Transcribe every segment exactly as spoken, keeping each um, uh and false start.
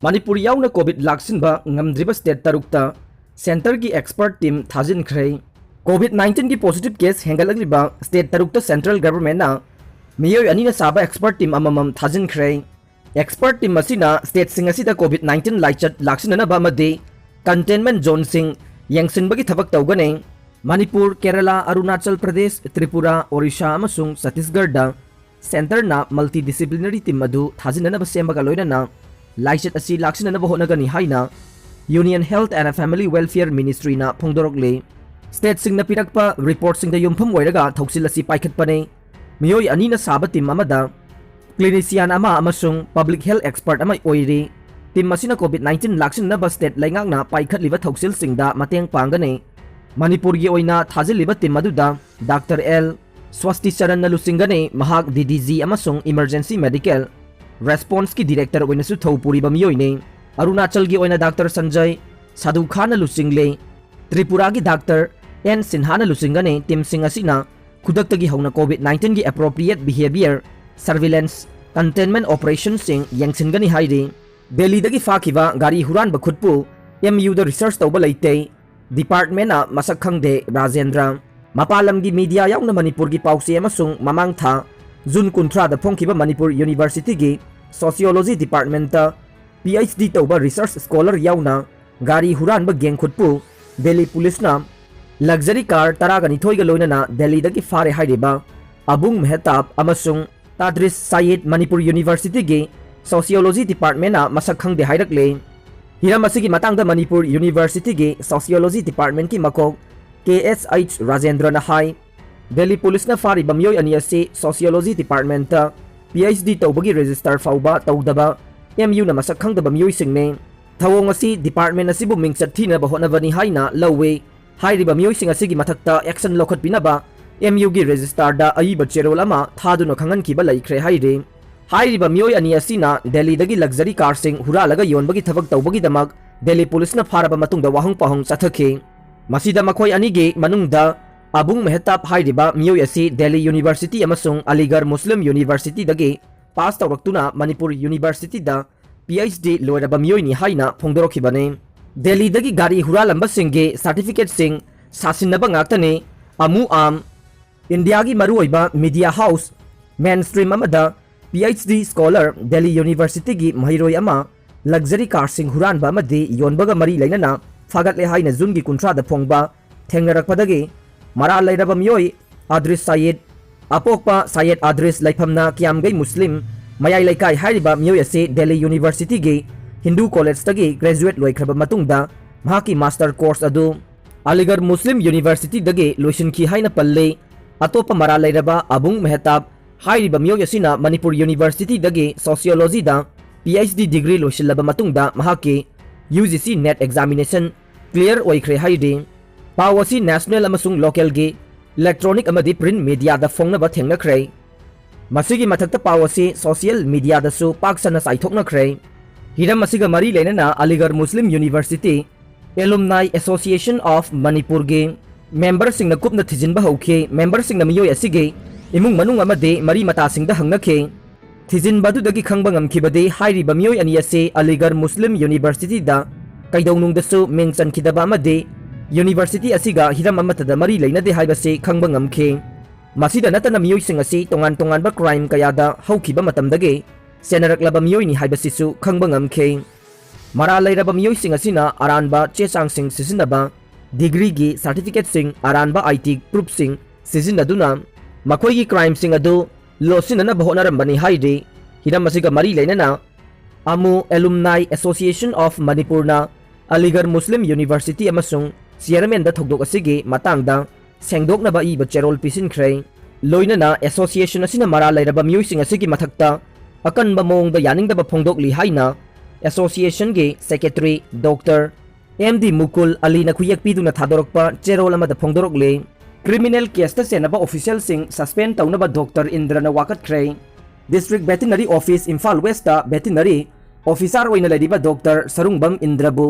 ꯃꯅꯤꯄꯨꯔ ꯌꯥꯎꯅ COVID ꯂꯥꯛꯁꯤꯟꯕ ꯉꯝꯗ꯭ꯔꯤꯕ state ꯇꯔꯨꯛꯇ centreꯒꯤ expert team ꯊꯥꯖꯤꯟꯈ꯭ꯔꯦ꯫ COVID nineteenꯒꯤ positive case ꯍꯦꯟꯒꯠꯂꯛꯂꯤꯕ state ꯇꯔꯨꯛꯇ central governmentꯅ ꯃꯤꯑꯣꯏ ꯑꯅꯤꯅ ꯁꯥꯕ expert team ꯑꯃꯃꯝ ꯊꯥꯖꯤꯟꯈ꯭ꯔꯦ꯫ Expert team ꯑꯁꯤꯅ stateꯁꯤꯡ ꯑꯁꯤꯗ COVID nineteen ꯂꯥꯏꯆꯠ ꯂꯥꯛꯁꯤꯟꯅꯅꯕ ꯑꯃꯗꯤ containment zoneꯁꯤꯡ ꯌꯦꯡꯁꯤꯟꯕꯒꯤ ꯊꯕꯛ ꯇꯧꯒꯅꯤ꯫ ꯃꯅꯤꯄꯨꯔ, ꯀꯦꯔꯂꯥ, ꯑꯔꯨꯅꯥꯆꯜ ꯄ꯭ꯔꯗꯦꯁ, ꯇ꯭ꯔꯤꯄꯨꯔꯥ, ꯑꯣꯔꯤꯁꯥ ꯑꯃꯁꯨꯡ ꯆꯇꯤꯁꯒꯔꯗ centreꯅ multidisciplinary team ꯑꯗꯨ ꯊꯥꯖꯤꯟꯅꯅꯕ ꯁꯦꯝꯕꯒ ꯂꯣꯏꯅꯅ ꯂꯥꯏꯆꯠ ꯑꯁꯤ ꯂꯥꯛꯁꯤꯟꯅꯅꯕ ꯍꯣꯠꯅꯒꯅꯤ ꯍꯥꯏꯅ Union Health and Family Welfare Ministryꯅ ꯐꯣꯡꯗꯣꯔꯛꯂꯤ꯫ Stateꯁꯤꯡꯅ ꯄꯤꯔꯛꯄ reportꯁꯤꯡꯗ ꯌꯨꯝꯐꯝ ꯑꯣꯏꯔꯒ ꯊꯧꯁꯤꯜ ꯑꯁꯤ ꯄꯥꯏꯈꯠꯄꯅꯤ꯫ ꯃꯤꯑꯣꯏ ꯑꯅꯤꯅ ꯁꯥꯕ team ꯑꯃꯗ clinician ꯑꯃ ꯑꯃꯁꯨꯡ public health expert ꯑꯃ ꯑꯣꯏꯔꯤ꯫ Team ꯑꯁꯤꯅ COVID nineteen ꯂꯥꯛꯁꯤꯟꯅꯕ state ꯂꯩꯉꯥꯛꯅ ꯄꯥꯏꯈꯠꯂꯤꯕ ꯊꯧꯁꯤꯜꯁꯤꯡꯗ ꯃꯇꯦꯡ ꯄꯥꯡꯒꯅꯤ꯫ ꯃꯅꯤꯄꯨꯔꯒꯤ ꯑꯣꯏꯅ ꯊꯥꯖꯤꯜꯂꯤꯕ team ꯑꯗꯨꯗ Doctor L ꯁ꯭ꯋꯥꯁꯇꯤ ꯆꯔꯟꯅ ꯂꯨꯆꯤꯡꯒꯅꯤ꯫ ꯃꯍꯥꯛ DDG ꯑꯃꯁꯨꯡ Emergency Medical Responseꯀꯤ director ꯑꯣꯏꯅꯁꯨ ꯊꯧ ꯄꯨꯔꯤꯕ ꯃꯤꯑꯣꯏꯅꯤ꯫ ꯑꯔꯨꯅꯥꯆꯜꯒꯤ ꯑꯣꯏꯅ Doctor ꯁꯟꯖꯌ ꯁꯥꯙꯨ ꯈꯥꯟꯅ ꯂꯨꯆꯤꯡꯂꯤ꯫ ꯇ꯭ꯔꯤꯄꯨꯔꯥꯒꯤ Doctor N ꯁꯤꯟꯍꯥꯅ ꯂꯨꯆꯤꯡꯒꯅꯤ꯫ Teamꯁꯤꯡ ꯑꯁꯤꯅ ꯈꯨꯗꯛꯇꯒꯤ ꯍꯧꯅ COVID nineteenꯒꯤ appropriate behavior, surveillance, containment operationꯁꯤꯡ ꯌꯦꯡꯁꯤꯟꯒꯅꯤ ꯍꯥꯏꯔꯤ꯫ ꯗꯦꯜꯂꯤꯗꯒꯤ ꯐꯥꯈꯤꯕ ꯒꯥꯔꯤ ꯍꯨꯔꯥꯟꯕ ꯈꯨꯠꯄꯨ MUꯗ research ꯇꯧꯕ ꯂꯩꯇꯦ꯫ Departmentꯅ ꯃꯁꯛ ꯈꯪꯗꯦ, ꯔꯥꯖꯦꯟꯗ꯭ꯔ꯫ ꯃꯄꯥꯟ ꯂꯝꯒꯤ media ꯌꯥꯎꯅ ꯃꯅꯤꯄꯨꯔꯒꯤ ꯄꯥꯎꯆꯦ ꯑꯃꯁꯨꯡ ꯃꯃꯥꯡ ꯊꯥ June ꯀꯨꯟꯊ꯭ꯔꯥꯗ ꯐꯣꯡꯈꯤꯕ ꯃꯅꯤꯄꯨꯔ Universityꯒꯤ Sociology Departmentꯇ PhD ꯇꯧꯕ research scholar ꯌꯥꯎꯅ ꯒꯥꯔꯤ ꯍꯨꯔꯥꯟꯕ gang ꯈꯨꯠꯄꯨ ꯗꯦꯜꯂꯤ ꯄꯨꯂꯤꯁꯅ luxury car ꯇꯔꯥꯒ ꯅꯤꯊꯣꯏꯒ ꯂꯣꯏꯅꯅ ꯗꯦꯜꯂꯤꯗꯒꯤ ꯐꯥꯔꯦ ꯍꯥꯏꯔꯤꯕ ꯑꯕꯨꯡ ꯃꯦꯍꯇꯥꯕ ꯑꯃꯁꯨꯡ ꯇꯥꯗ꯭ꯔꯤꯁ ꯁꯌꯤꯗ ꯃꯅꯤꯄꯨꯔ Universityꯒꯤ Sociology Departmentꯅ ꯃꯁꯛ ꯈꯪꯗꯦ ꯍꯥꯏꯔꯛꯂꯦ꯫ ꯍꯤꯔꯝ ꯑꯁꯤꯒꯤ ꯃꯇꯥꯡꯗ ꯃꯅꯤꯄꯨꯔ Universityꯒꯤ Sociology Departmentꯀꯤ ꯃꯀꯣꯛ K S H ꯔꯥꯖꯦꯟꯗ꯭ꯔꯅ ꯍꯥꯏ, ꯗꯦꯜꯂꯤ ꯄꯨꯂꯤꯁꯅ ꯐꯥꯔꯤꯕ ꯃꯤꯑꯣꯏ ꯑꯅꯤ ꯑꯁꯤ Sociology Departmentꯇ PhD ꯇꯧꯕꯒꯤ register ꯐꯥꯎꯕ ꯇꯧꯗꯕ MUꯅ ꯃꯁꯛ ꯈꯪꯗꯕ ꯃꯤꯑꯣꯏꯁꯤꯡꯅꯤ꯫ ꯊꯧꯑꯣꯡ ꯑꯁꯤ department ꯑꯁꯤꯕꯨ ꯃꯤꯡꯆꯠ ꯊꯤꯅꯕ ꯍꯣꯠꯅꯕꯅꯤ ꯍꯥꯏꯅ ꯂꯧꯏ꯫ ꯍꯥꯏꯔꯤꯕ ꯃꯤꯑꯣꯏꯁꯤꯡ ꯑꯁꯤꯒꯤ ꯃꯊꯛꯇ action ꯂꯧꯈꯠꯄꯤꯅꯕ MUꯒꯤ registerꯗ ꯑꯏꯕ ꯆꯦꯔꯣꯜ ꯑꯃ ꯊꯥꯗꯨꯅ ꯈꯪꯍꯟꯈꯤꯕ ꯂꯩꯈ꯭ꯔꯦ ꯍꯥꯏꯔꯤ꯫ ꯍꯥꯏꯔꯤꯕ ꯃꯤꯑꯣꯏ ꯑꯅꯤ ꯑꯁꯤꯅ ꯗꯦꯜꯂꯤꯗꯒꯤ luxury carꯁꯤꯡ ꯍꯨꯔꯥꯜꯂꯒ ꯌꯣꯟꯕꯒꯤ ꯊꯕꯛ ꯇꯧꯕꯒꯤꯗꯃꯛ ꯗꯦꯜꯂꯤ ꯄꯨꯂꯤꯁꯅ ꯐꯥꯔꯕ ꯃꯇꯨꯡꯗ ꯋꯥꯍꯪ ꯄꯥꯎꯍꯪ ꯆꯠꯊꯈꯤ꯫ ꯃꯁꯤꯗ ꯃꯈꯣꯏ ꯑꯅꯤꯒꯤ ꯃꯅꯨꯡꯗ ꯑꯕꯨꯡ ꯃꯦꯍꯇꯥꯕ ꯍꯥꯏꯔꯤꯕ ꯃꯤꯑꯣꯏ ꯑꯁꯤ ꯗꯦꯜꯂꯤ University ꯑꯃꯁꯨꯡ ꯑꯂꯤꯒꯔ ꯃꯨꯁꯂꯤꯝ Universityꯗꯒꯤ pass ꯇꯧꯔꯛꯇꯨꯅ ꯃꯅꯤꯄꯨꯔ Universityꯗ ꯄꯤ ꯑꯩꯆ ꯗꯤ ꯂꯣꯏꯔꯕ ꯃꯤꯑꯣꯏꯅꯤ ꯍꯥꯏꯅ ꯐꯣꯡꯗꯣꯔꯛꯈꯤꯕꯅꯤ꯫ ꯗꯦꯜꯂꯤꯗꯒꯤ ꯒꯥꯔꯤ ꯍꯨꯔꯥꯜꯂꯝꯕꯁꯤꯡꯒꯤ ꯁꯥꯔꯇꯤꯐꯤꯀꯦꯠꯁꯤꯡ ꯁꯥꯁꯤꯟꯅꯕ ꯉꯥꯛꯇꯅꯤ꯫ ꯑꯃꯨ ꯑꯥꯝ, ꯏꯟꯗꯤꯌꯥꯒꯤ ꯃꯔꯨꯑꯣꯏꯕ ꯃꯤꯗꯤꯌꯥ ꯍꯥꯎꯁ ꯃꯦꯟ ꯁ꯭ꯇ꯭ꯔꯤꯝ ꯑꯃꯗ P H D scholar, Delhi ꯌꯨꯅꯤꯚꯔꯁꯤꯇꯤꯒꯤ ꯃꯍꯩꯔꯣꯏ ꯑꯃ ꯂꯛꯖꯔꯤ ꯀꯥꯔꯁꯤꯡ ꯍꯨꯔꯥꯟꯕ ꯑꯃꯗꯤ ꯌꯣꯟꯕꯒ ꯃꯔꯤ ꯂꯩꯅꯅ ꯐꯥꯒꯠꯂꯦ ꯍꯥꯏꯅ ꯖꯨꯟꯒꯤ ꯀꯨꯟꯊ꯭ꯔꯥꯗ ꯐꯣꯡꯕ ꯊꯦꯡꯅꯔꯛꯄꯗꯒꯤ ꯃꯔꯥꯜ ꯂꯩꯔꯕ ꯃꯤꯑꯣꯏ ꯑꯗ꯭ꯔꯤꯁ ꯁꯌꯤꯗ, ꯑꯄꯣꯛꯄ ꯁꯌꯦꯗ ꯑꯗ꯭ꯔꯤꯁ, ꯂꯩꯐꯝꯅ ꯀꯤꯌꯥꯝꯒꯩ ꯃꯨꯁꯂꯤꯝ ꯃꯌꯥꯏ ꯂꯩꯀꯥꯏ ꯍꯥꯏꯔꯤꯕ ꯃꯤꯑꯣꯏ ꯑꯁꯤ ꯗꯦꯜꯂꯤ ꯌꯨꯅꯤꯚꯔꯁꯤꯇꯤꯒꯤ ꯍꯤꯟꯗꯨ ꯀꯣꯂꯦꯖꯇꯒꯤ ꯒ꯭ꯔꯦꯖꯨꯋꯦꯠ ꯂꯣꯏꯈ꯭ꯔꯕ ꯃꯇꯨꯡꯗ ꯃꯍꯥꯛꯀꯤ ꯃꯥꯁꯇꯔ ꯀꯣꯔꯁ ꯑꯗꯨ ꯑꯂꯤꯒꯔ ꯃꯨꯁꯂꯤꯝ ꯌꯨꯅꯤꯚꯔꯁꯤꯇꯤꯗꯒꯤ ꯂꯣꯏꯁꯤꯟꯈꯤ ꯍꯥꯏꯅ ꯄꯜꯂꯤ꯫ ꯑꯇꯣꯞꯄ ꯃꯔꯥꯜ ꯂꯩꯔꯕ ꯑꯕꯨꯡ ꯃꯦꯍꯇꯥꯕ ꯍꯥꯏꯔꯤꯕ ꯃꯤꯑꯣꯏ ꯑꯁꯤꯅ ꯃꯅꯤꯄꯨꯔ ꯌꯨꯅꯤꯚꯔꯁꯤꯇꯤꯗꯒꯤ ꯁꯣꯁꯤꯌꯣꯂꯣꯖꯤꯗ ꯄꯤ ꯑꯩꯆ ꯗꯤ ꯗꯤꯒ꯭ꯔꯤ ꯂꯣꯏꯁꯤꯜꯂꯕ ꯃꯇꯨꯡꯗ ꯃꯍꯥꯛꯀꯤ U G C NET examination clear ꯑꯣꯏꯈ꯭ꯔꯦ ꯍꯥꯏꯔꯤ꯫ ꯄꯥꯎ ꯑꯁꯤ ꯅꯦꯁꯅꯦꯜ ꯑꯃꯁꯨꯡ ꯂꯣꯀꯦꯜꯒꯤ ꯏꯂꯦꯛꯇ꯭ꯔꯣꯅꯤꯛ ꯑꯃꯗꯤ ꯄ꯭ꯔꯤꯟꯠ ꯃꯤꯗꯤꯌꯥꯗ ꯐꯣꯡꯅꯕ ꯊꯦꯡꯅꯈ꯭ꯔꯦ꯫ ꯃꯁꯤꯒꯤ ꯃꯊꯛꯇ ꯄꯥꯎ ꯑꯁꯤ ꯁꯣꯁꯤꯌꯦꯜ ꯃꯤꯗꯤꯌꯥꯗꯁꯨ ꯄꯥꯛ ꯁꯟꯅ ꯆꯥꯏꯊꯣꯛꯅꯈ꯭ꯔꯦ꯫ ꯍꯤꯔꯝ ꯑꯁꯤꯒ ꯃꯔꯤ ꯂꯩꯅꯅ ꯑꯂꯤꯒꯔ ꯃꯨꯁꯂꯤꯝ ꯌꯨꯅꯤꯚꯔꯁꯤꯇꯤ ꯑꯦꯂꯨꯝꯅꯥꯏ ꯑꯦꯁꯣꯁꯤꯌꯦꯁꯟ ꯑꯣꯐ ꯃꯅꯤꯄꯨꯔꯒꯤ ꯃꯦꯝꯕꯔꯁꯤꯡꯅ ꯀꯨꯞꯅ ꯊꯤꯖꯤꯟꯕ ꯍꯧꯈꯤ꯫ ꯃꯦꯝꯕꯔꯁꯤꯡꯅ ꯃꯤꯑꯣꯏ ꯑꯁꯤꯒꯤ ꯏꯃꯨꯡ ꯃꯅꯨꯡ ꯑꯃꯗꯤ ꯃꯔꯤ ꯃꯇꯥꯁꯤꯡꯗ ꯍꯪꯅꯈꯤ꯫ ꯊꯤꯖꯤꯟꯕ ꯑꯗꯨꯗꯒꯤ ꯈꯪꯕ ꯉꯝꯈꯤꯕꯗꯤ ꯍꯥꯏꯔꯤꯕ ꯃꯤꯑꯣꯏ ꯑꯅꯤ ꯑꯁꯤ ꯑꯂꯤꯒꯔ ꯃꯨꯁꯂꯤꯝ ꯌꯨꯅꯤꯚꯔꯁꯤꯇꯤꯗ ꯀꯩꯗꯧꯅꯨꯡꯗꯁꯨ ꯃꯤꯡ ꯆꯟꯈꯤꯗꯕ ꯑꯃꯗꯤ ꯌꯨꯅꯤꯚꯔꯁꯤꯇꯤ ꯑꯁꯤꯒ ꯍꯤꯔꯝ ꯑꯃꯠꯇꯗ ꯃꯔꯤ ꯂꯩꯅꯗꯦ ꯍꯥꯏꯕꯁꯤ ꯈꯪꯕ ꯉꯝꯈꯤ꯫ ꯃꯁꯤꯗ ꯅꯠꯇꯅ ꯃꯤꯑꯣꯏꯁꯤꯡ ꯑꯁꯤ ꯇꯣꯉꯥꯟ ꯇꯣꯉꯥꯟꯕ ꯀ꯭ꯔꯥꯏꯝ ꯀꯌꯥꯗ ꯍꯧꯈꯤꯕ ꯃꯇꯝꯗꯒꯤ ꯆꯦꯟꯅꯔꯛꯂꯕ ꯃꯤꯑꯣꯏꯅꯤ ꯍꯥꯏꯕꯁꯤꯁꯨ ꯈꯪꯕ ꯉꯝꯈꯤ꯫ ꯃꯔꯥꯜ ꯂꯩꯔꯕ ꯃꯤꯑꯣꯏꯁꯤꯡ ꯑꯁꯤꯅ ꯑꯔꯥꯟꯕ ꯆꯦ ꯆꯥꯡꯁꯤꯡ ꯁꯤꯖꯤꯟꯅꯕ, ꯗꯤꯒ꯭ꯔꯤꯒꯤ ꯁꯥꯔꯇꯤꯐꯤꯀꯦꯠꯁꯤꯡ, ꯑꯔꯥꯟꯕ ꯑꯥꯏ ꯗꯤ ꯄ꯭ꯔꯨꯐꯁꯤꯡ ꯁꯤꯖꯤꯟꯅꯗꯨꯅ ꯃꯈꯣꯏꯒꯤ ꯀ꯭ꯔꯥꯏꯝꯁꯤꯡ ꯑꯗꯨ ꯂꯣꯠꯁꯤꯟꯅꯅꯕ ꯍꯣꯠꯅꯔꯝꯕꯅꯤ ꯍꯥꯏꯔꯤ꯫ ꯍꯤꯔꯝ ꯑꯁꯤꯒ ꯃꯔꯤ ꯂꯩꯅꯅ ꯑꯃꯨ ꯑꯦꯂꯨꯝꯅꯥꯏ ꯑꯦꯁꯣꯁꯤꯌꯦꯁꯟ ꯑꯣꯐ ꯃꯅꯤꯄꯨꯔꯅ ꯑꯂꯤꯒꯔ ꯃꯨꯁꯂꯤꯝ ꯌꯨꯅꯤꯚꯔꯁꯤꯇꯤ ꯑꯃꯁꯨꯡ ꯆꯤꯌꯔꯃꯦꯟꯗ ꯊꯧꯗꯣꯛ ꯑꯁꯤꯒꯤ ꯃꯇꯥꯡꯗ ꯁꯦꯡꯗꯣꯛꯅꯕ ꯏꯕ ꯆꯦꯔꯣꯜ ꯄꯤꯁꯤꯟꯈ꯭ꯔꯦ꯫ ꯂꯣꯏꯅꯅ ꯑꯦꯁꯣꯁꯤꯌꯦꯁꯟ ꯑꯁꯤꯅ ꯃꯔꯥꯜ ꯂꯩꯔꯕ ꯃꯤꯑꯣꯏꯁꯤꯡ ꯑꯁꯤꯒꯤ ꯃꯊꯛꯇ ꯑꯀꯟꯕ ꯃꯑꯣꯡꯗ ꯌꯥꯅꯤꯡꯗꯕ ꯐꯣꯡꯗꯣꯛꯂꯤ ꯍꯥꯏꯅ ꯑꯦꯁꯣꯁꯤꯌꯦꯁꯟꯒꯤ secretary doctor M D Mukul ꯑꯂꯤꯅ ꯈꯨꯌꯦꯛ ꯄꯤꯗꯨꯅ ꯊꯥꯗꯣꯔꯛꯄ ꯆꯦꯔꯣꯜ ꯑꯃꯗ ꯐꯣꯡꯗꯣꯔꯛꯂꯤ꯫ ꯀ꯭ꯔꯤꯃꯤꯅꯦꯜ ꯀꯦꯁꯇ ꯆꯦꯟꯅꯕ ꯑꯣꯐꯤꯁꯤꯌꯦꯜꯁꯤꯡ ꯁꯁꯄꯦꯟ ꯇꯧꯅꯕ ꯗꯣꯛꯇꯔ ꯏꯟꯗ꯭ꯔꯅ ꯋꯥꯀꯠꯈ꯭ꯔꯦ꯫ District veterinary office Imphal west veterinary officer ꯑꯣꯏꯅ ꯂꯩꯔꯤꯕ ꯗꯣꯛꯇꯔ ꯁꯔꯨꯡꯕꯝ ꯏꯟꯗ꯭ꯔꯕꯨ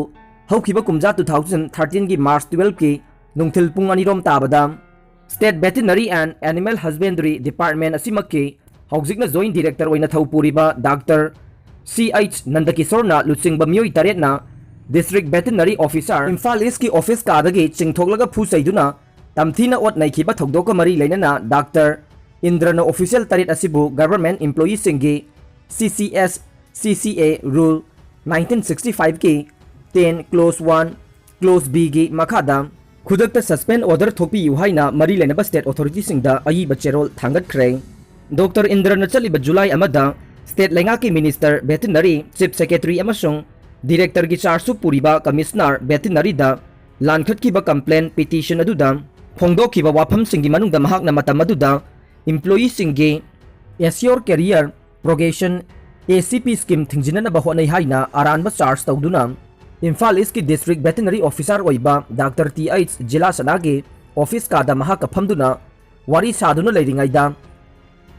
ꯍꯧꯈꯤꯕ ꯀꯨꯝꯖꯥ two thousand thirteenꯒꯤ March twelveꯀꯤ ꯅꯨꯡꯊꯤꯜ ꯄꯨꯡ ꯑꯅꯤꯔꯣꯝ ꯇꯥꯕꯗ State Veterinary and Animal Husbandry Department ꯑꯁꯤꯃꯛꯀꯤ ꯍꯧꯖꯤꯛꯅ ꯖꯣꯏꯟꯠ ꯗꯤꯔꯦꯛꯇꯔ ꯑꯣꯏꯅ ꯊꯧ ꯄꯨꯔꯤꯕ ꯗꯥꯛꯇꯔ ꯁꯤ ꯑꯩꯆ ꯅꯟꯗꯀꯤꯁꯣꯔꯅ ꯂꯨꯆꯤꯡꯕ ꯃꯤꯑꯣꯏ ꯇꯔꯦꯠꯅ District Veterinary Officer ꯏꯝꯐꯥꯜ ꯏꯁꯀꯤ ꯑꯣꯐꯤꯁ ꯀꯥꯗꯒꯤ ꯆꯤꯡꯊꯣꯛꯂꯒ ꯐꯨ ꯆꯩꯗꯨꯅ ꯇꯝꯊꯤꯅ ꯑꯣꯠ ꯅꯩꯈꯤꯕ ꯊꯧꯗꯣꯛꯀ ꯃꯔꯤ ꯂꯩꯅꯅ ꯗꯥꯛꯇꯔ ꯏꯟꯗ꯭ꯔꯅ ꯑꯣꯐꯤꯁꯤꯌꯦꯜ ꯇꯔꯦꯠ ꯑꯁꯤꯕꯨ ꯒꯚꯔꯟꯃꯦꯟꯠ ꯏꯝꯄ꯭ꯂꯣꯌꯤꯁꯤꯡꯒꯤ ꯁꯤ ꯁꯤ ꯑꯦꯁ ꯁꯤ ꯁꯤ ꯑꯦ ꯔꯨꯜ ꯅꯥꯏꯟꯇꯤꯟ ꯁꯤꯛꯁꯇꯤ ꯐꯥꯏꯚꯀꯤ ꯇꯦꯟ ꯀ꯭ꯂꯣꯖ ꯋꯥꯟ ꯀ꯭ꯂꯣꯖ ꯕꯤꯒꯤ ꯃꯈꯥꯗ ꯈꯨꯗꯛꯇ ꯁꯁꯄꯦꯟ ꯑꯣꯔꯗꯔ ꯊꯣꯛꯄꯤꯌꯨ ꯍꯥꯏꯅ ꯃꯔꯤ ꯂꯩꯅꯕ ꯁ꯭ꯇꯦꯠ ꯑꯣꯊꯣꯔꯤꯇꯤꯁꯤꯡꯗ ꯑꯏꯕ ꯆꯦꯔꯣꯜ ꯊꯥꯡꯒꯠꯈ꯭ꯔꯦ꯫ ꯗꯣꯛꯇꯔ ꯏꯟꯗ꯭ꯔꯅ ꯆꯠꯂꯤꯕ ꯖꯨꯂꯥꯏ ꯑꯃꯗ ꯁ꯭ꯇꯦꯠ ꯂꯩꯉꯥꯛꯀꯤ ꯃꯤꯅꯤꯁꯇꯔ ꯚꯦꯇꯤꯅꯔꯤ, ꯆꯤꯐ ꯁꯦꯀ꯭ꯔꯦꯇꯔꯤ ꯑꯃꯁꯨꯡ ꯗꯤꯔꯦꯛꯇꯔꯒꯤ ꯆꯥꯔꯖꯁꯨ ꯄꯨꯔꯤꯕ ꯀꯃꯤꯁꯅꯔ ꯚꯦꯇꯤꯅꯔꯤꯗ ꯂꯥꯟꯈꯠꯈꯤꯕ ꯀꯝꯄ꯭ꯂꯦꯟ ꯄꯤꯇꯤꯁꯟ ꯑꯗꯨꯗ ꯐꯣꯡꯗꯣꯛꯈꯤꯕ ꯋꯥꯐꯝꯁꯤꯡꯒꯤ ꯃꯅꯨꯡꯗ ꯃꯍꯥꯛꯅ ꯃꯇꯝ ꯑꯗꯨꯗ ꯏꯝꯄ꯭ꯂꯣꯌꯤꯁꯤꯡꯒꯤ ꯑꯦꯁꯤꯌꯣꯔ ꯀꯦꯔꯤꯌꯔ ꯄ꯭ꯔꯣꯒꯦꯁꯟ, ꯑꯦ ꯁꯤ ꯄꯤ, ꯁ꯭ꯀꯤꯝ ꯊꯤꯡꯖꯤꯟꯅꯅꯕ ꯍꯣꯠꯅꯩ ꯍꯥꯏꯅ ꯑꯔꯥꯟꯕ ꯆꯥꯔꯖ ꯇꯧꯗꯨꯅ ꯏꯝꯐꯥꯜ ꯏꯁꯀꯤ ꯗꯤꯁꯇ꯭ꯔꯤꯛ ꯚꯦꯇꯤꯅꯔꯤ ꯑꯣꯐꯤꯁꯥꯔ ꯑꯣꯏꯕ ꯗꯥꯛꯇꯔ ꯇꯤ ꯑꯩꯆ ꯖꯤꯂꯥꯁꯅꯥꯒꯤ ꯑꯣꯐꯤꯁ ꯀꯥꯗ ꯃꯍꯥꯛꯀ ꯐꯝꯗꯨꯅ ꯋꯥꯔꯤ ꯁꯥꯗꯨꯅ ꯂꯩꯔꯤꯉꯩꯗ,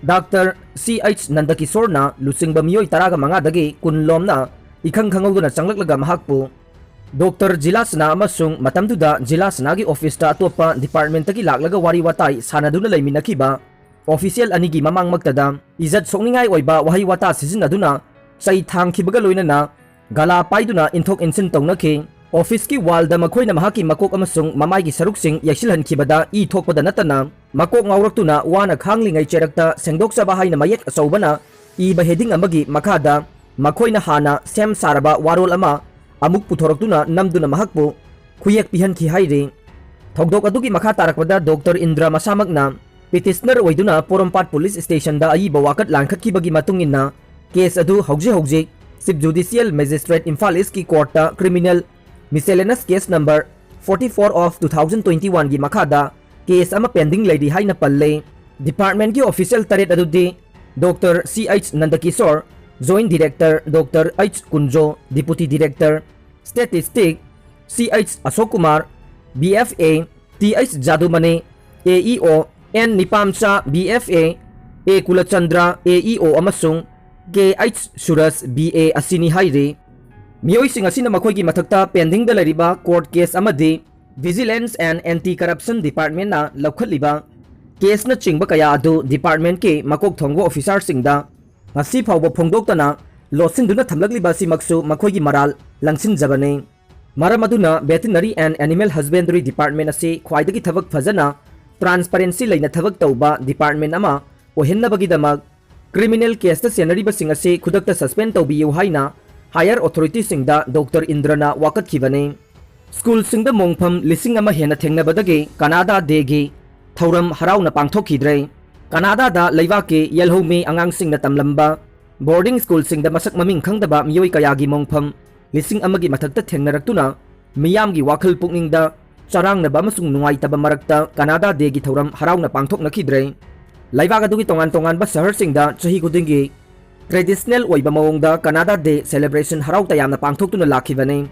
ꯗꯥꯛꯇꯔ ꯁꯤ ꯑꯩꯆ ꯅꯟꯗꯀꯤꯁꯣꯔꯅ ꯂꯨꯆꯤꯡꯕ ꯃꯤꯑꯣꯏ ꯇꯔꯥꯒ ꯃꯉꯥꯗꯒꯤ ꯀꯨꯟ ꯂꯣꯝꯅ ꯏꯈꯪ ꯈꯪꯍꯧꯗꯅ ꯆꯪꯂꯛꯂꯒ ꯃꯍꯥꯛꯄꯨ ꯗꯣꯛꯇꯔ ꯖꯤꯂꯥꯁꯅꯥ ꯑꯃꯁꯨꯡ ꯃꯇꯝꯗꯨꯗ ꯖꯤꯂꯥꯁꯅꯥꯒꯤ ꯑꯣꯐꯤꯁꯇ ꯑꯇꯣꯞꯄ ꯗꯤꯄꯥꯔꯠꯃꯦꯟꯠꯇꯒꯤ ꯂꯥꯛꯂꯒ ꯋꯥꯔꯤ ꯋꯥꯇꯥꯏ ꯁꯥꯟꯅꯗꯨꯅ ꯂꯩꯃꯤꯟꯅꯈꯤꯕ ꯑꯣꯐꯤꯁꯤꯌꯦꯜ ꯑꯅꯤꯒꯤ ꯃꯃꯥꯡꯃꯛꯇꯗ ꯏꯖꯠ ꯁꯣꯛꯅꯤꯡꯉꯥꯏ ꯑꯣꯏꯕ ꯋꯥꯍꯩ ꯋꯥꯇꯥ ꯁꯤꯖꯤꯟꯅꯗꯨꯅ ꯆꯩ ꯊꯥꯡꯈꯤꯕꯒ ꯂꯣꯏꯅꯅ ꯒꯂꯥ ꯄꯥꯏꯗꯨꯅ ꯏꯟꯊꯣꯛ ꯏꯟꯁꯤꯟ ꯇꯧꯅꯈꯤ꯫ ꯑꯣꯐꯤꯁꯀꯤ ꯋꯥꯜꯗ ꯃꯈꯣꯏꯅ ꯃꯍꯥꯛꯀꯤ ꯃꯀꯣꯛ ꯑꯃꯁꯨꯡ ꯃꯃꯥꯏꯒꯤ ꯁꯔꯨꯛꯁꯤꯡ ꯌꯩꯁꯤꯜꯍꯟꯈꯤꯕꯗ ꯏ ꯊꯣꯛꯄꯗ ꯅꯠꯇꯅ ꯃꯀꯣꯛ ꯉꯥꯎꯔꯛꯇꯨꯅ ꯋꯥꯅ ꯈꯥꯡꯂꯤꯉꯩ ꯆꯩꯔꯛꯇ ꯁꯦꯡꯗꯣꯛꯆꯕ ꯍꯥꯏꯅ ꯃꯌꯦꯛ ꯑꯆꯧꯕꯅ ꯏꯕ ꯍꯦꯗꯤꯡ ꯑꯃꯒꯤ ꯃꯈꯥꯗ ꯃꯈꯣꯏꯅ ꯍꯥꯟꯅ ꯁꯦꯝ ꯁꯥꯔꯕ ꯋꯥꯔꯣꯜ ꯑꯃ ꯑꯃꯨꯛ ꯄꯨꯊꯣꯔꯛꯇꯨꯅ ꯅꯝꯗꯨꯅ ꯃꯍꯥꯛꯄꯨ ꯈꯨꯌꯦꯛ ꯄꯤꯍꯟꯈꯤ ꯍꯥꯏꯔꯤ꯫ ꯊꯧꯗꯣꯛ ꯑꯗꯨꯒꯤ ꯃꯈꯥ ꯇꯥꯔꯛꯄꯗ ꯗꯣꯛꯇꯔ ꯏꯟꯗ꯭ꯔ ꯃꯁꯥꯃꯛꯅ ꯄꯤꯇꯤꯁꯅꯔ ꯑꯣꯏꯗꯨꯅ ꯄꯣꯔꯣꯝꯄꯥꯠ ꯄꯨꯂꯤꯁ ꯁ꯭ꯇꯦꯁꯟꯗ ꯑꯏꯕ ꯋꯥꯀꯠ ꯂꯥꯡꯈꯠꯈꯤꯕꯒꯤ ꯃꯇꯨꯡ ꯏꯟꯅ ꯀꯦꯁ ꯑꯗꯨ ꯍꯧꯖꯤꯛ ꯍꯧꯖꯤꯛ ꯆꯤꯐ ꯖꯨꯗꯤꯁꯤꯌꯦꯜ ꯃꯦꯖꯤꯁꯇ꯭ꯔꯦꯠ ꯏꯝꯐꯥꯜ ꯏꯁꯀꯤ ꯀꯣꯔꯠꯇ criminal miscellaneous case number forty four of two thousand twenty one ꯒꯤ ꯃꯈꯥꯗ ꯀꯦꯁ ꯑꯃ ꯄꯦꯟꯗꯤꯡ ꯂꯩꯔꯤ ꯍꯥꯏꯅ ꯄꯜꯂꯦ꯫ ꯗꯤꯄꯥꯔꯠꯃꯦꯟꯠꯀꯤ ꯑꯣꯐꯤꯁꯤꯌꯦꯜ ꯇꯔꯦꯠ ꯑꯗꯨꯗꯤ doctor C H Nandakishor, joint director doctor H Kunjo, deputy director statistic C H Ashok Kumar, B F A, T H Jadumani, A E O, N Nipamcha, B F A, A Kulachandra, A E O, ꯑꯃꯁꯨꯡ ꯀꯦ H Suraj, B A, ꯑꯁꯤꯅꯤ ꯍꯥꯏꯔꯤ꯫ ꯃꯤꯑꯣꯏꯁꯤꯡ ꯑꯁꯤꯅ ꯃꯈꯣꯏꯒꯤ ꯃꯊꯛꯇ ꯄꯦꯟꯗꯤꯡꯗ ꯂꯩꯔꯤꯕ court case ꯑꯃꯗꯤ ꯚꯤꯖꯤꯂꯦꯟꯁ and anti corruption ꯗꯤꯄꯥꯔꯠꯃꯦꯟꯠꯅ ꯂꯧꯈꯠꯂꯤꯕ ꯀꯦꯁꯅꯆꯤꯡꯕ ꯀꯌꯥ ꯑꯗꯨ ꯗꯤꯄꯥꯔꯠꯃꯦꯟꯠꯀꯤ ꯃꯀꯣꯛ ꯊꯣꯡꯕ ꯑꯣꯐꯤꯁꯥꯔꯁꯤꯡꯗ ꯉꯁꯤ ꯐꯥꯎꯕ ꯐꯣꯡꯗꯣꯛꯇꯅ ꯂꯣꯠꯁꯤꯟꯗꯨꯅ ꯊꯝꯂꯛꯂꯤꯕ ꯑꯁꯤꯃꯛꯁꯨ ꯃꯈꯣꯏꯒꯤ ꯃꯔꯥꯜ ꯂꯪꯁꯤꯟꯖꯕꯅꯤ꯫ ꯃꯔꯝ ꯑꯗꯨꯅ Veterinary and Animal Husbandry Department ꯑꯁꯤ ꯈ꯭ꯋꯥꯏꯗꯒꯤ ꯊꯕꯛ ꯐꯖꯅ, transparency ꯂꯩꯅ ꯊꯕꯛ ꯇꯧꯕ department ꯑꯃ ꯑꯣꯏꯍꯟꯅꯕꯒꯤꯗꯃꯛ criminal caseꯇ ꯆꯦꯟꯅꯔꯤꯕꯁꯤꯡ ꯑꯁꯤ ꯈꯨꯗꯛꯇ suspend ꯇꯧꯕꯤꯌꯨ ꯍꯥꯏꯅ higher authorityꯁꯤꯡꯗ ꯗꯣꯛꯇꯔ ꯏꯟꯗ꯭ꯔꯅ ꯋꯥꯀꯠꯈꯤꯕꯅꯤ꯫ ꯁ꯭ꯀꯨꯜꯁꯤꯡꯗ ꯃꯣꯡꯐꯝ ꯂꯤꯁꯤꯡ ꯑꯃ ꯍꯦꯟꯅ ꯊꯦꯡꯅꯕꯗꯒꯤ Canada Dayꯒꯤ ꯊꯧꯔꯝ ꯍꯔꯥꯎꯅ ꯄꯥꯡꯊꯣꯛꯈꯤꯗ꯭ꯔꯦ꯫ ꯀꯅꯥꯗꯥꯗ ꯂꯩꯕꯥꯛꯀꯤ ꯌꯦꯜꯍꯧꯃꯤ ꯑꯉꯥꯡꯁꯤꯡꯅ ꯇꯝꯂꯝꯕ boarding schoolꯁꯤꯡꯗ ꯃꯁꯛ ꯃꯃꯤꯡ ꯈꯪꯗꯕ ꯃꯤꯑꯣꯏ ꯀꯌꯥꯒꯤ ꯃꯣꯡꯐꯝ ꯂꯤꯁꯤꯡ ꯑꯃꯒꯤ ꯃꯊꯛꯇ ꯊꯦꯡꯅꯔꯛꯇꯨꯅ ꯃꯤꯌꯥꯝꯒꯤ ꯋꯥꯈꯜ ꯄꯨꯛꯅꯤꯡꯗ ꯆꯔꯥꯡꯅꯕ ꯑꯃꯁꯨꯡ ꯅꯨꯡꯉꯥꯏꯇꯕ ꯃꯔꯛꯇ Canada Dayꯒꯤ ꯊꯧꯔꯝ ꯍꯔꯥꯎꯅ ꯄꯥꯡꯊꯣꯛꯅꯈꯤꯗ꯭ꯔꯦ꯫ ꯂꯩꯕꯥꯛ ꯑꯗꯨꯒꯤ ꯇꯣꯉꯥꯟ ꯇꯣꯉꯥꯟꯕ ꯁꯍꯔꯁꯤꯡꯗ ꯆꯍꯤ ꯈꯨꯗꯤꯡꯒꯤ traditional ꯑꯣꯏꯕ ꯃꯑꯣꯡꯗ Canada Day celebration ꯍꯔꯥꯎ ꯇꯌꯥꯝꯅ ꯄꯥꯡꯊꯣꯛꯇꯨꯅ ꯂꯥꯛꯈꯤꯕꯅꯤ꯫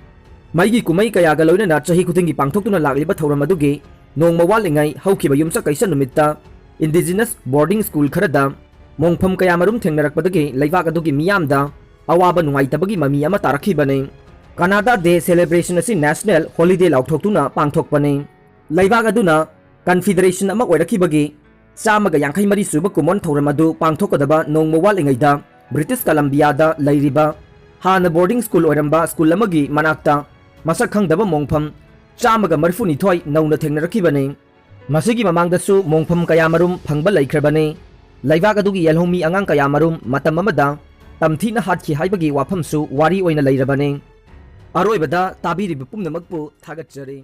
ꯃꯩꯒꯤ ꯀꯨꯝꯍꯩ ꯀꯌꯥꯒ ꯂꯣꯏꯅꯅ ꯆꯍꯤ ꯈꯨꯗꯤꯡꯒꯤ ꯄꯥꯡꯊꯣꯛꯇꯨꯅ ꯂꯥꯛꯂꯤꯕ ꯊꯧꯔꯝ ꯑꯗꯨꯒꯤ ꯅꯣꯡꯃ ꯋꯥꯠꯂꯤꯉꯩ ꯍꯧꯈꯤꯕ ꯌꯨꯝꯁꯀꯩꯁ ꯅꯨꯃꯤꯠꯇ indigenous boarding school ꯈꯔꯗ ꯃꯣꯡꯐꯝ ꯀꯌꯥꯃꯔꯨꯝ ꯊꯦꯡꯅꯔꯛꯄꯗꯒꯤ ꯂꯩꯕꯥꯛ ꯑꯗꯨꯒꯤ ꯃꯤꯌꯥꯝꯗ ꯑꯋꯥꯕ ꯅꯨꯡꯉꯥꯏꯇꯕꯒꯤ ꯃꯃꯤ ꯑꯃ ꯇꯥꯔꯛꯈꯤꯕꯅꯤ꯫ Canada Day celebration ꯑꯁꯤ national holiday ꯂꯥꯎꯊꯣꯛꯇꯨꯅ ꯄꯥꯡꯊꯣꯛꯄꯅꯤ꯫ ꯂꯩꯕꯥꯛ ꯑꯗꯨꯅ confederation ꯑꯃ ꯑꯣꯏꯔꯛꯈꯤꯕꯒꯤ ꯆꯥꯝꯃꯒ ꯌꯥꯡꯈꯩ ꯃꯔꯤ ꯁꯨꯕ ꯀꯨꯝꯑꯣꯟ ꯊꯧꯔꯝ ꯑꯗꯨ ꯄꯥꯡꯊꯣꯛꯀꯗꯕ ꯅꯣꯡꯃ ꯋꯥꯠꯂꯤꯉꯩꯗ British Columbiaꯗ ꯂꯩꯔꯤꯕ ꯍꯥꯟꯅ boarding school ꯑꯣꯏꯔꯝꯕ school ꯑꯃꯒꯤ ꯃꯅꯥꯛꯇ ꯃꯁꯛ ꯈꯪꯗꯕ ꯃꯣꯡꯐꯝ ꯆꯥꯝꯃꯒ ꯃꯔꯤꯐꯨꯅꯤꯊꯣꯏ ꯅꯧꯅ ꯊꯦꯡꯅꯔꯛꯈꯤꯕꯅꯤ꯫ ꯃꯁꯤꯒꯤ ꯃꯃꯥꯡꯗꯁꯨ ꯃꯣꯡꯐꯝ ꯀꯌꯥꯃꯔꯨꯝ ꯐꯪꯕ ꯂꯩꯈ꯭ꯔꯕꯅꯤ꯫ ꯂꯩꯕꯥꯛ ꯑꯗꯨꯒꯤ ꯌꯦꯜꯍꯧꯃꯤ ꯑꯉꯥꯡ ꯀꯌꯥꯃꯔꯨꯝ ꯃꯇꯝ ꯑꯃꯗ ꯇꯝꯊꯤꯅ ꯍꯥꯠꯈꯤ ꯍꯥꯏꯕꯒꯤ ꯋꯥꯐꯝꯁꯨ ꯋꯥꯔꯤ ꯑꯣꯏꯅ ꯂꯩꯔꯕꯅꯤ꯫ ꯑꯔꯣꯏꯕꯗ ꯇꯥꯕꯤꯔꯤꯕ ꯄꯨꯝꯅꯃꯛꯄꯨ ꯊꯥꯒꯠꯆꯔꯤ꯫